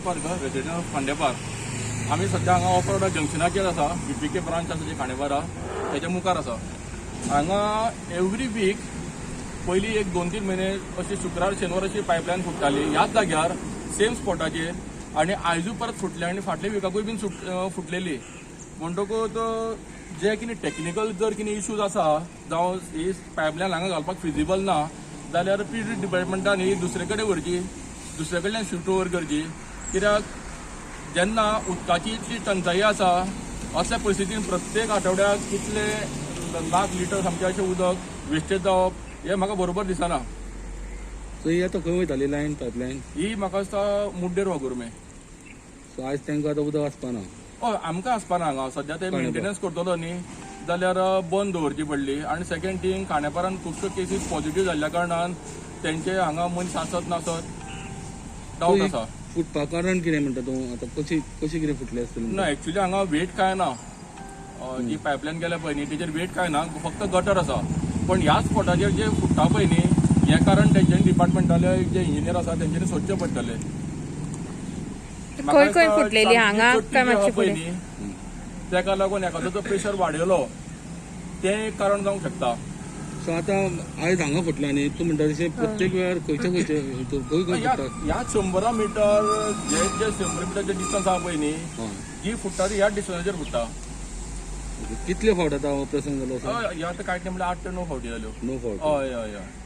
Park, resident of Khandepar. आमी सद्या हांगा ऑफ रोडा जंक्शनाचेर आसा. बीपीके ब्रांच आसा जी खांडेपारा, तेच्या मुखार आसा. हांगा एवरी वीक पयलीं एक 2-3 म्हयने अशी शुक्रार शेनवार अशी पायपलायन फुट्टाली ह्याच जाग्यार, सेम स्पॉटाचेर. आनी आयजूय परत फुटले आनी फाटल्या विकाकूय बीन फुटलेली. म्हणटकूच जे कितें टॅक्निकल जर कितें इश्यूज आसा जावं ही पायपलायन हांगा घालपाक फिजिबल ना जाल्यार पी डिपार्टमेंटान ही दुसरे कडेन व्हरची, दुसरे कडल्यान शिफ्ट ओवर करची. कित्याक जेन्ना उदकाची इतली टंचाई आसा, असल्या परिस्थितीन प्रत्येक आठवड्याक इतले लाख लिटर सामकें अशें उदक वेस्टेज जावप हें म्हाका बरोबर दिसना. सो ही आतां खंय वयताली लायन, पायपलायन? ही म्हाका दिसता मुड्डेर वागुर्मे. सो आयज तांकां आतां उदक आसपाना? हय, आमकां आसपाना हांगा. सद्या ते मेंटेनन्स करतलो न्ही जाल्यार बंद दवरची पडली. आनी सेकंड थिंग, खांडेपारान खुबश्यो केसीस पॉझिटीव जाल्ल्या कारणान तेंचे हांगा मनीस आसत नासत डावट आसा. फुटपा कारण कितें म्हणटा तूं? आतां कशी कशी कितें फुटली आसतली? ना, एक्चुली हांगा वेट काय ना. जी पायपलायन गेल्या पळय न्ही, तेजेर वेट काय ना, फक्त गटर आसा. पण ह्या स्पॉटाचेर जे फुट्टा पळय न्ही, हें कारण तेंच्यांनी, डिपार्टमेंटाले जे इंजिनियर आसा तेंच्यांनी सोदचें पडटलें. खंय खंय फुटलेली? हांगा काय मातशी पळय फुडें? न्ही, तेका लागून एखादो जो प्रेशर वाडयलो, तें एक कारण जावंक शकता. सो आतां आयज हांगा फुटला न्ही, तूं म्हणटा तशें प्रत्येक वेळार खंयचे खंयचे हितून खंय खंय ह्या फुट्टा? ह्या 100 मिटर जे जे 100 मिटर जे डिस्टन्स आहा पळय न्ही, जी फुट्टा ती ह्या डिस्टन्साचेर फुट्टा. ओके. कितले फावट आतां हो प्रसंग जालो असो? हय, ह्या आतां कांय म्हळ्यार 8 ते 9 फावटी जाल्यो. 9 फावट? हय हय हय